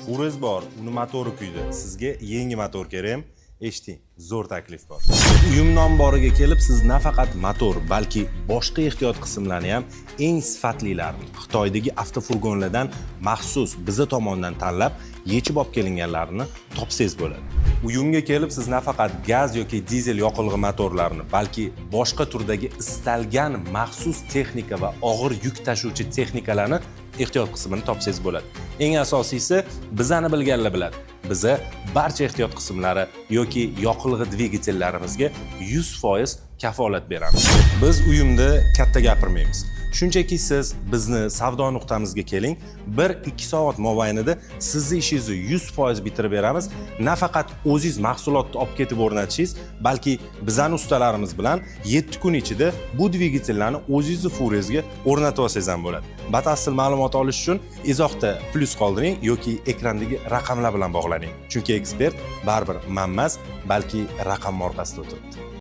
Furangiz bor, uni motori kuydi. Sizga yangi motor kerakmi? Eshiting, zo'r taklif bor. Uyumni omboriga kelib siz nafaqat motor, balki boshqa ehtiyot qismlarni ham, eng sifatlilarini, Xitoydagi avtofurgonlardan maxsus biza tomonidan tanlab, yechib olib kelinganlarini topsangiz bo'ladi. Uyumga kelib siz nafaqat gaz yoki dizel yoqilg'i motorlarini, balki boshqa turdagi istalgan maxsus texnika va og'ir yuk tashuvchi texnikalarni ehtiyot qismini topsangiz bo'ladi. Eng asosiysi, bizani bilganlar biladi. Biza barcha ehtiyot qismlari yoki yoqilg'i dvigatellarimizga 100% kafolat beramiz. Biz uyumda katta gapirmaymiz. Shunchaki siz bizni savdo nuqtamizga keling, 1-2 soat mobaynida sizni ishingizni 100% bitirib beramiz. Nafaqat o'zingiz mahsulotni olib ketib o'rnatishingiz, balki bizani ustalarimiz bilan 7 kun ichida bu dvigatellarni o'zingizni furangizga o'rnatib olsangiz ham bo'ladi. Batafsil ma'lumot olish uchun izohda plyus qoldiring yoki ekrandagi raqamlar bilan bog'laning. Chunki ekspert baribir man emas, balki raqam orqasida o'tiribdi.